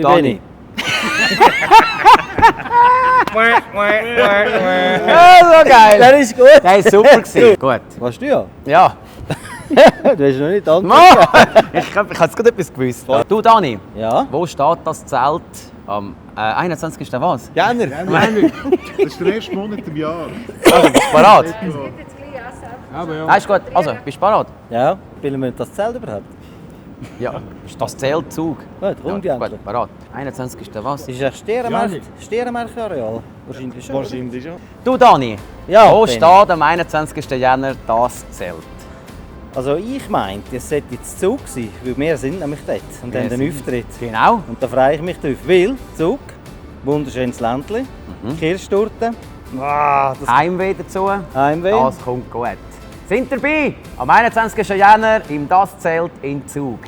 Dani. So geil! Das ist gut. Der ist super gewesen. Gut. Warst du ja? Ja. Du hast noch nicht Mo! antwortet. Ich habe jetzt gerade etwas gewusst. Du Dani, Ja? wo steht das Zelt am 21. was? Jänner. Nein, das ist der erste Monat im Jahr. Also, bist du bereit? Das wird jetzt gleich auch Aber ja. Nein, ist gut. Also, bist du bereit? Ja, spielen wir das Zelt überhaupt? Ja. Ist das Zeltzug? Gut, komm die Ja, Antwort. gut, bereit. 21. was? Ist das Stierenmärchen-Areal? Wahrscheinlich schon. Wahrscheinlich schon. Du Dani, Ja, wo Benni. steht am 21. Jänner das Zelt? Also ich meinte, es sollte jetzt Zug sein, weil wir sind nämlich dort und Wir haben den sind- Auftritt. Genau. Und da freue ich mich drauf, weil Zug, wunderschönes Ländli, Kirschtorte, das Heimweh dazu. Heimweh. Das kommt gut. Sind dabei am 21. Jänner im Das Zelt in Zug.